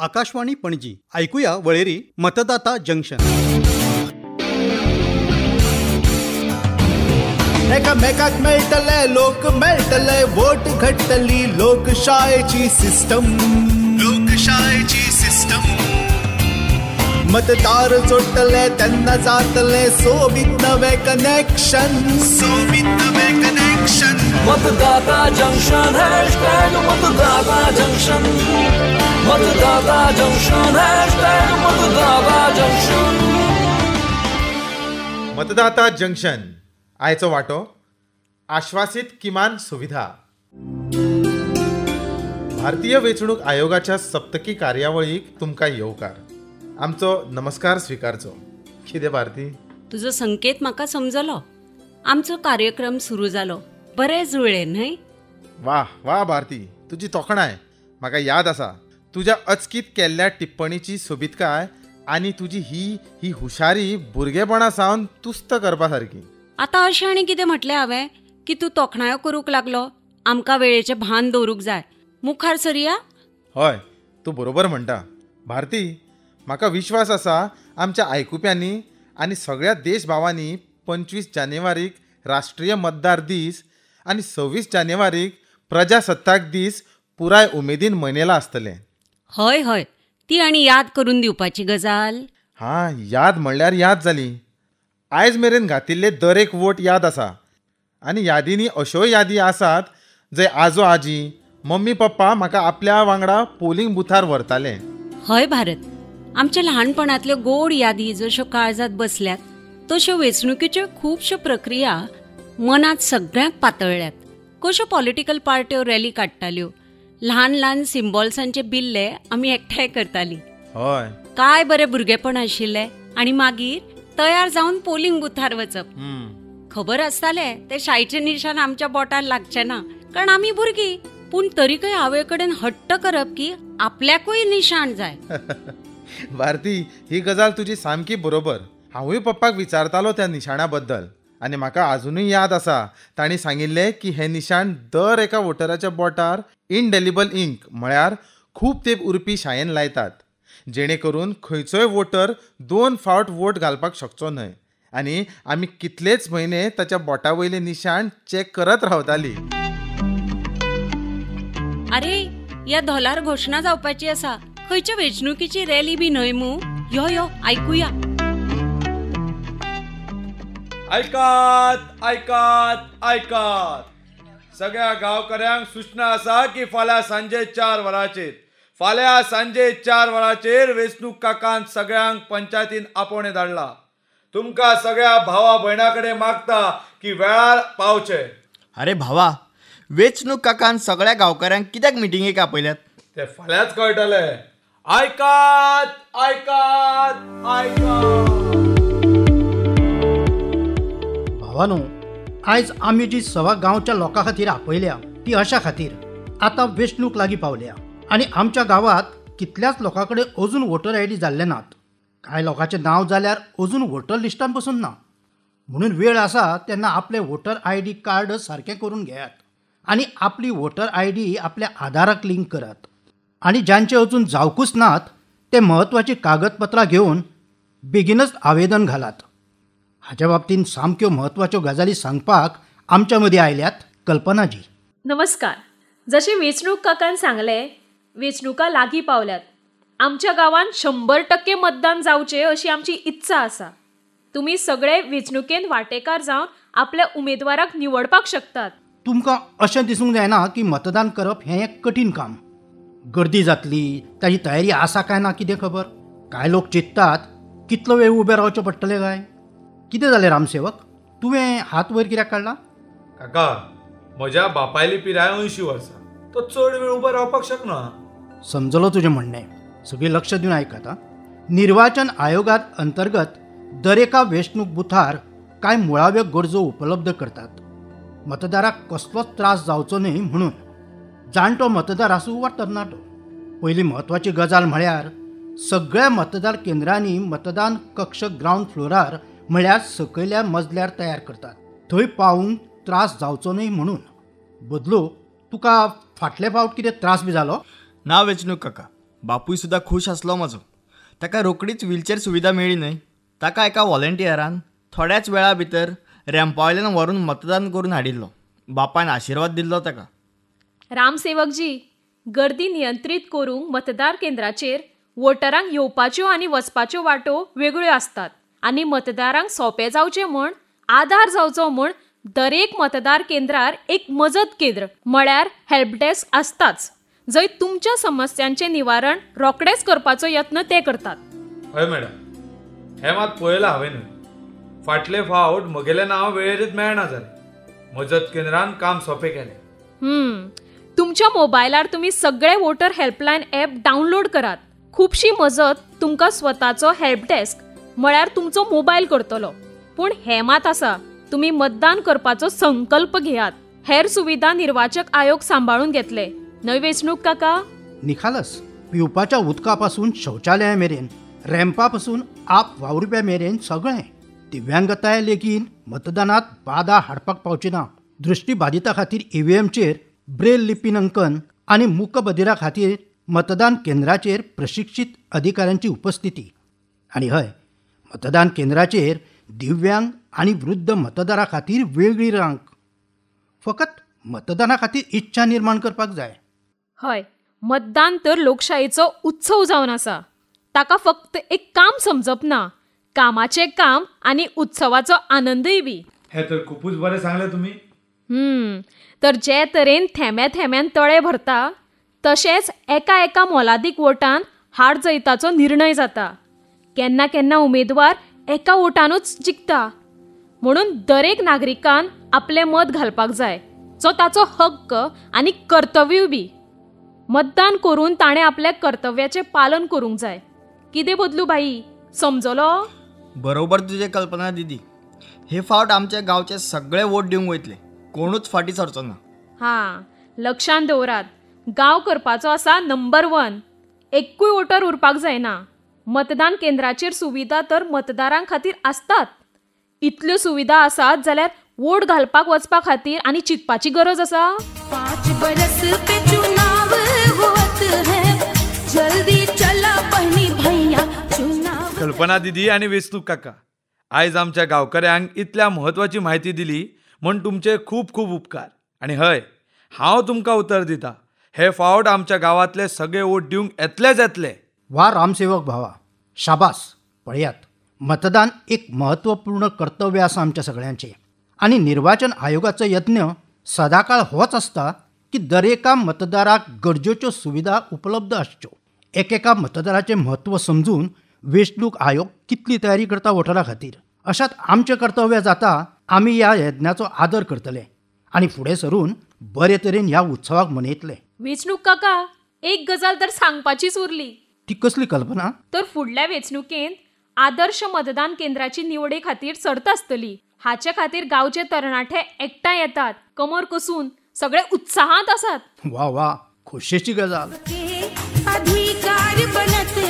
आकाशवाणी पणजी. ऐकूया वळेरी मतदाता जंक्शन. एकामेकाक मेळटले, लोक मेळटले, वोट घडटली लोकशायेची सिस्टम, लोकशायेची सिस्टम. मतदार जोडटले तेन्ना जातले सोबीत नवे कनेक्शन, सोबीत नवे कनेक्शन. मतदाता जंक्शन हॅशटॅग मतदाता जंक्शन, मतदाता जंक्शन हॅशटॅग मतदाता जंक्शन. मतदाता जंक्शन आयचो वांटो आश्वासीत किमान सुविधा. भारतीय वेंचणूक आयोगाच्या सप्तकी कार्यावळीक तुमकां येवकार. आमचो नमस्कार स्विकारचो. कितें भारती, तुजो संकेत म्हाका समजलो. आमचो कार्यक्रम सुरू जालो, बरें जुळ्ळें न्हय? वा वा भारती, तुजी तोखणाय. म्हाका याद आसा तुज्या अचकीत केल्ल्या टिप्पणीची सोबीतकाय आनी तुजी ही ही हुशारी भुरगेपणा सावन तुस्त करपा सारकी. आतां अशें आनी कितें म्हटलें हांवें की तूं तोखणायो करूंक लागलो? आमकां वेळेचें भान दवरूंक जाय. मुखार सरया. हय, तूं बरोबर म्हणटा भारती. म्हाका विश्वास आसा आमच्या आयकुप्यांनी आनी सगळ्या देशभावांनी 25 जानेवारीक राष्ट्रीय मतदार दीस आनी 26 जानेवारीक प्रजासत्ताक दीस पुराय उमेदीन मनयला आसतलें. हय हय, ती आनी याद करून दिवपाची गजाल. हां, याद म्हणल्यार याद जाली. आयज मेरेन घातिल्ले दर एक वोट याद आसा. आनी यादींनी अश्योय यादी आसात जंय आजो आजी, मम्मी पप्पा म्हाका आपल्या वांगडा पोलिंग बुथार व्हरताले. हय भारत, आमच्या लहानपणांतल्यो गोड यादी जश्यो काळजात बसल्यात तश्यो वेंचणुकेच्यो खुबश्यो प्रक्रिया मनांत सगळ्यांक पातळ्ळ्यात. कश्यो पॉलिटिकल पार्ट्यो रॅली काडटाल्यो, ल्हान ल्हान सिम्बॉल्सांचे बिल्ले आमी एकठांय करताली. हय, काय बरें भुरगेपण आशिल्लें. आनी मागीर तयार जावन पोलिंग बुथार वचप. खबर आसतालें ते शायचें निशाण आमच्या बोटार लागचें ना, कारण आमी भुरगीं. पूण तरीकय आवय कडेन हट्ट करप की आपल्याकूय निशाण जाय. भारती, ही गजाल तुजी सामकी बरोबर. हांवूय पप्पाक विचारतालो त्या निशाणा बद्दल आनी म्हाका आजुनूय याद आसा तांणी सांगिल्लें की हें निशाण दर एका वोटराच्या बोटार इनडेलिबल इंक म्हळ्यार खूब तेंप उरपी शायेन लायतात, जेणे करून खंयचोय वोटर 2 फावट वोट घालपाक शकचो न्हय. आनी आमी कितलेच म्हयने ताच्या बोटा वयलें निशाण चॅक करत रावताली. अरे, ह्या धोलार घोशणा जावपाची आसा. खंयच्या वेंचणुकेची रॅली बी न्हय मू? यो यो, आयकुया. आयकात आयकात आयकात, सगळ्या गांवकऱ्यांक सूचना आसा की फाल्यां सांजे 4 वरांचेर, फाल्यां सांजे 4 वरांचेर वेंचणूक काकान सगळ्यांक पंचायतीन आपोवणें धाडला. तुमकां सगळ्या भावा भयणा कडेन मागता की वेळार पावचे. अरे भावा, वेंचणूक काकान सगळ्या गांवकऱ्यांक कित्याक मिटिंगेक आपयल्यात ते फाल्यांच कळटलें. आयकात आयकात आयकात. भावानो, आयज आमी जी सभा गांवच्या लोकां खातीर आपयल्या ती अशा खातीर आतां वेंचणूक लागीं पावल्या आनी आमच्या गांवांत कितल्याच लोकां कडेन अजून वोटर आयडी जाल्ले नात. कांय लोकांचें नांव जाल्यार अजून वोटर लिस्टान पसून ना. म्हणून वेळ आसा तेन्ना आपलें वोटर आयडी कार्ड सारकें करून घेयात आनी आपली वोटर आयडी आपल्या आधाराक लिंक करात. आनी जांचे अजून जावकूच नात ते म्हत्वाचीं कागदपत्रां घेवन बेगीनच आवेदन घालात. हाच्या बाबतींत सामक्यो म्हत्वाच्यो गजाली सांगपाक आमच्या मदीं आयल्यात कल्पनाजी. नमस्कार. जशें वेंचणूक काकान सांगलें, वेंचणुका लागीं पावल्यात. आमच्या गांवांत 100% मतदान जावचें अशी आमची इत्सा आसा. तुमी सगळे वेंचणुकेंत वांटेकार जावन आपल्या उमेदवाराक निवडपाक शकतात. तुमकां अशें दिसूंक जायना की मतदान करप हें एक कठीण काम. गर्दी जातली, ताजी तयारी आसा काय ना कितें खबर. कांय लोक चिंततात कितलो वेळ उबें रावचें पडटलें काय. कितें जालें रामसेवक, तुवें हात वयर कित्याक काडला? काका, म्हज्या बापायली पिराय 80 वर्सां, तो चड वेळ उबो रावपाक शकना. समजलो तुजें म्हणणें. सगळें लक्ष दिवन आयकात. निर्वाचन आयोगात अंतर्गत दरेका वेंचणूक बुथार कांय मुळाव्यो गरजो उपलब्ध करतात. मतदाराक कसलोच त्रास जावचो न्हय म्हणून, जाणटो मतदार आसूं वा तरणाटो. पयली म्हत्वाची गजाल म्हळ्यार सगळ्या मतदार केंद्रांनी मतदान कक्ष ग्रावंड फ्लोरार म्हळ्यार सकयल्या मजल्यार तयार करतात. थंय पावूंक त्रास जावचो न्हय म्हणून. बदलू, तुका फाटले फावट कितें त्रास बी जालो? ना वेंचणूक काका, बापूय सुद्दां खूश आसलो म्हजो. ताका रोखडीच व्हीलचेर सुविधा मेळ्ळी न्हय. ताका एका व्हॉलंटियरान थोड्याच वेळा भितर रॅम्पा वयल्यान व्हरून मतदान करून हाडिल्लो. बापायन आशिर्वाद दिल्लो ताका. रामसेवकजी, गर्दी नियंत्रीत करूंक मतदार केंद्राचेर वोटरांक येवपाच्यो आनी वचपाच्यो वाटो वेगळ्यो आसतात आनी मतदारांक सोंपें जावचें म्हूण, आदार जावचो म्हूण दरेक मतदार केंद्रार एक मजत केंद्र म्हळ्यार हेल्प डेस्क आसताच, जंय तुमच्या समस्यांचें निवारण रोखडेंच करपाचो यत्न ते करतात. हय मॅडम, हें मात पळयलां हांवें न्हय. फाटले फावट म्हगेलें नांव वेळेरच मेळना जालें. मजत केंद्रान काम सोंपें केलें. तुमच्या मोबायलार तुमी सगळे वोटर हेल्पलायन ॲप डावनलोड करात. खुबशी मजत तुमकां स्वताचो हेल्प डेस्क म्हळ्यार तुमचो मोबायल करतलो. पूण हें मात आसा, तुमी मतदान करपाचो संकल्प घेयात. हेर सुविधा निर्वाचक आयोग सांबाळून घेतले न्हय वेंचणूक काका? निखालस. पिवपाच्या उदका पासून शौचालया मेरेन, रॅम्पा पासून आप वावुरप्या मेरेन सगळें. दिव्यांगताय लेगीत मतदानात बादा हाडपाक पावची ना. दृश्टीबाधिता खातीर ईव्हीएमचेर ब्रेल लिपीन अंकन आनी मूकबधिरा खातीर मतदान केंद्राचेर प्रशिक्षीत अधिकाऱ्यांची उपस्थिती. आनी हय, मतदान केंद्राचेर दिव्यांग आनी वृद्ध मतदारा खातीर वेगळी रांक. फकत मतदाना खातीर इच्छा निर्माण करपाक जाय. हय, मतदान तर लोकशायेचो उत्सव जावन आसा. ताका फक्त एक काम समजप ना, कामाचें काम आनी उत्सवाचो आनंदय बी. हें तर खुबूच बरें सांगलें तुमी. तर जे तरेन थेंब्या थेंब्यान तळें भरता तशेंच एका एका मोलादीक वोटान हार जैताचो निर्णय जाता. केन्ना केन्ना उमेदवार एका वोटानूच जिखता. म्हणून दरेक नागरिकान आपलें मत घालपाक जाय, जो ताचो हक्क आनी कर्तव्यूय बी. मतदान करून ताणें आपल्या कर्तव्याचें पालन करूंक जाय. कितें बदलू भाई, समजलो? बरोबर तुजें कल्पना दिदी. हे फावट आमच्या गांवचे सगळे वोट दिवंक वयतले, कोणूच फाटीं सरचो ना. हां, लक्षांत दवरात, गांव करपाचो आसा नंबर 1. एक्कूय वोटर उरपाक जायना. मतदान केंद्राचेर सुविधा तर मतदारां खातीर आसतात. इतल्यो सुविधा आसात जाल्यार वोट घालपाक वचपा खातीर आनी चिंतपाची गरज आसा? 5 बरस पे चुनाव होत है, जल्दी चला बहिणी भैया चुनाव. कल्पना दिदी आनी वेंचणूक काका, आयज आमच्या गांवकऱ्यांक इतल्या म्हत्वाची म्हायती दिली म्हूण तुमचे खूब खूब उपकार. आनी हय, हांव तुमकां उतर दिता, हे फावट आमच्या गांवांतले सगळे वोट दिवंक येतलेच येतले. वा रामसेवक भावा, शाबास. पळयात, मतदान एक महत्वपूर्ण कर्तव्य आसा आमच्या सगळ्यांचें. आनी निर्वाचन आयोगाचो यत्न सदाकाळ होच आसता की दरेका मतदाराक गरजेच्यो सुविधा उपलब्ध आसच्यो. एकेका मतदाराचें म्हत्व समजून वेंचणूक आयोग कितली तयारी करता वोटरा खातीर. अशात आमचें कर्तव्य जाता, आमी ह्या यत्नाचो आदर करतले आनी फुडें सरून बरे तरेन ह्या उत्सवाक मनयतले. वेंचणूक काका, एक गजाल तर सांगपाचीच उरली. ती कसली कल्पना? तर फुडल्या वेंचणुकेंत आदर्श मतदान केंद्राची निवडे खातीर सर्त आसतली. हाचे खातीर गांवचे तरणाटे एकठांय येतात, कमर कसून सगळे उत्साहांत आसात. वा वा, खोशयेची गजाल. अधिकार बनत है,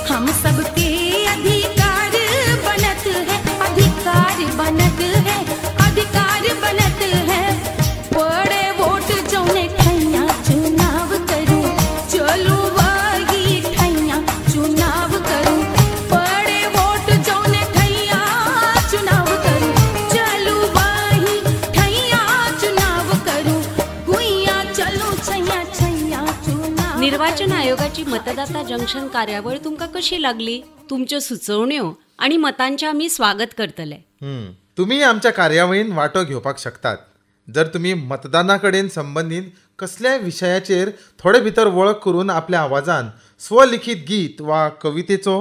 हम सबके अधिकार बनत है, अधिकार बनत है, अधिकार बनत है. पड़े वोट जौने ठैया चुनाव करूं, चलू वही ठैया चुनाव करूं. पड़े वोट जौने ठैया चुनाव करूं, चलू वही ठैया चुनाव करूं. गुइया चलू छैया छैया चुनाव. निर्वाचन आयोगाची मतदाता जंक्शन कार्यावळ तुमकां कशी लागली? तुमच्यो सुचोवण्यो आनी मतांचें आमी स्वागत करतले. तुमी आमच्या कार्यावळीन वांटो घेवपाक शकतात. जर तुमी मतदाना कडेन संबंदीत कसल्याय विशयाचेर थोडे भितर वळख करून आपल्या आवाजान स्वलिखीत गीत वा कवितेचो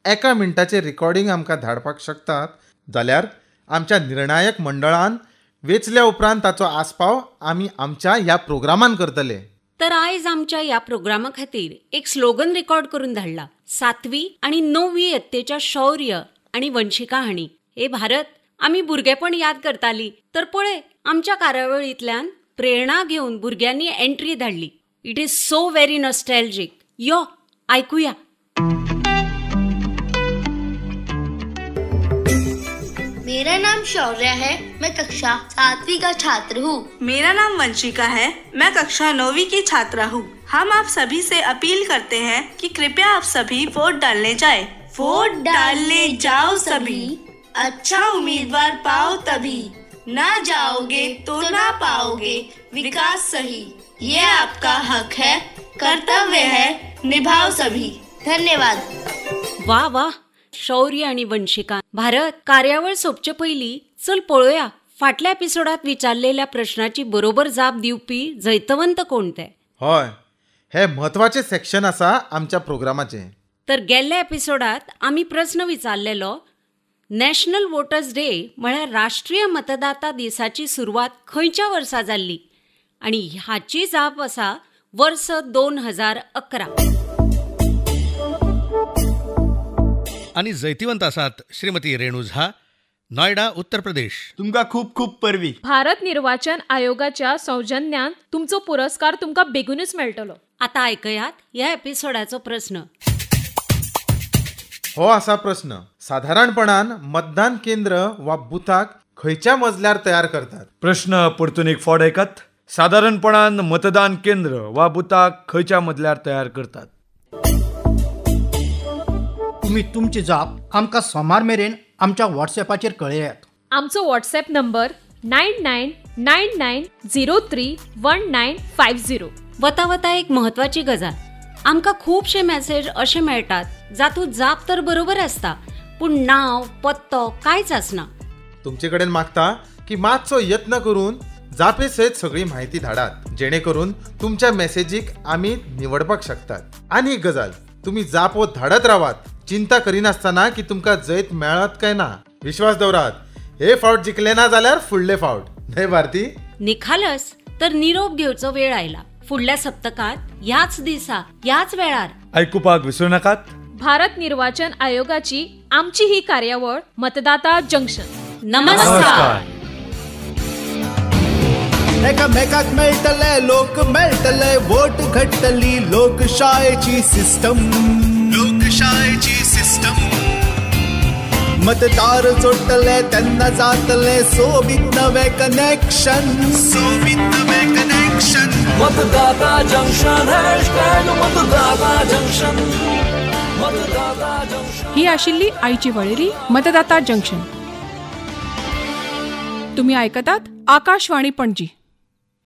1 मिनटाचें रिकॉर्डिंग आमकां धाडपाक शकतात जाल्यार आमच्या निर्णायक मंडळान वेंचल्या उपरांत ताचो आस्पाव आमी आमच्या ह्या प्रोग्रामान करतले. तर आयज आमच्या ह्या प्रोग्रामा खातीर एक स्लोगन रेकॉर्ड करून धाडला. 7वी आनी 9वी यत्तेच्या शौर्य आनी वंशिका हांणी. हे भारत, आमी भुरगेपण याद करताली तर पळय आमच्या कार्यावळींतल्यान प्रेरणा घेवन भुरग्यांनी entry धाडली. It is so very nostalgic. यो आयकुया. मेरा नाम शौर्य है, मैं कक्षा 7वीं का छात्र हूँ। मेरा नाम वंशिका है, मैं कक्षा 9वीं की छात्रा हूँ। हम आप सभी से अपील करते हैं कि कृपया आप सभी वोट डालने जाएं। वोट डालने जाओ सभी, अच्छा उम्मीदवार पाओ तभी, ना जाओगे तो ना पाओगे विकास सही। ये आपका हक है, कर्तव्य है, निभाओ सभी। धन्यवाद। वा वा, शौर्य आनी वंशिका. भारत, कार्यावळ सोंपचे पयलीं चल पळोवया फाटल्या एपिसोडात विचारलेल्या प्रश्नाची बरोबर जाप दिवपी जैतवंत कोण ते. हय, हे म्हत्वाचें सेक्शन आसा आमच्या प्रोग्रामाचें. तर गेल्ल्या एपिसोडात आमी प्रस्न विचारलेलो, नॅशनल वोटर्स डे म्हळ्यार राष्ट्रीय मतदाता दिसाची सुरवात खंयच्या वर्सा जाल्ली, आनी हाची जाप आसा वर्स 2011. आनी जैतिवंत आसात श्रीमती रेणू झा, नोयडा, उत्तर प्रदेश. तुमकां खूब खूब परबीं. भारत निर्वाचन आयोगाच्या सौजन्यान तुमचो पुरस्कार तुमकां बेगीनूच मेळटलो. आतां आयकयात ह्या एपिसोडाचो प्रस्न. हो आसा प्रस्न, सादारणपणान मतदान केंद्र वा बुथाक खंयच्या मजल्यार तयार करतात? प्रश्न परतून एक फावट आयकात. सादारणपणान मतदान केंद्र वा बुथाक खंयच्या मजल्यार तयार करतात? तुमी तुमची जाप आमकां सोमार मेरेन आमच्या व्हॉट्सएपाचेर कळयात. आमचो व्हॉट्सएप नंबर 999903 1950. वता वता एक म्हत्वाची गजाल, आमकां खुबशे मॅसेज अशे मेळटात जातूंत जाप तर बरोबर आसता पूण नांव पत्तो कांयच आसना. तुमचे कडेन मागता की मातसो यत्न करून जापे सयत सगळी म्हायती धाडात, जेणे करून तुमच्या मॅसेजीक आमी निवडपाक शकतात. आनी एक गजाल, तुमी जापो धाडत रावात, चिंता करिनासतना की तुमकां जैत मेळत काय ना. विश्वास दवरात, हे फावट जिखले ना जाल्यार फुडले फावट. न्हय भारती? निखालस. तर निरोप घेवचो वेळ आयला. फुडल्या सप्तकांत ह्याच दिसा ह्याच वेळार आयकुपाक विसरू नाकात. भारत निर्वाचन आयोगाची आमची ही कार्यावळ मतदाता जंक्शन. नमस्कार. एकामेकाक मेळटले, लोक मेळटले, वोट घडटली लोकशायेची सिस्टम, लोकशायेची सिस्टम. मतदार जोडटले तेन्ना जातले सोबीत नवे कनेक्शन, सोबीत नवे कनेक्शन. मतदाता जंक्शन, हॅशटॅग मतदाता जंक्शन, मतदाता जंक्शन. ही आशिल्ली आयची वळेरी मतदाता जंक्शन. तुम्ही ऐकतात आकाशवाणी पणजी.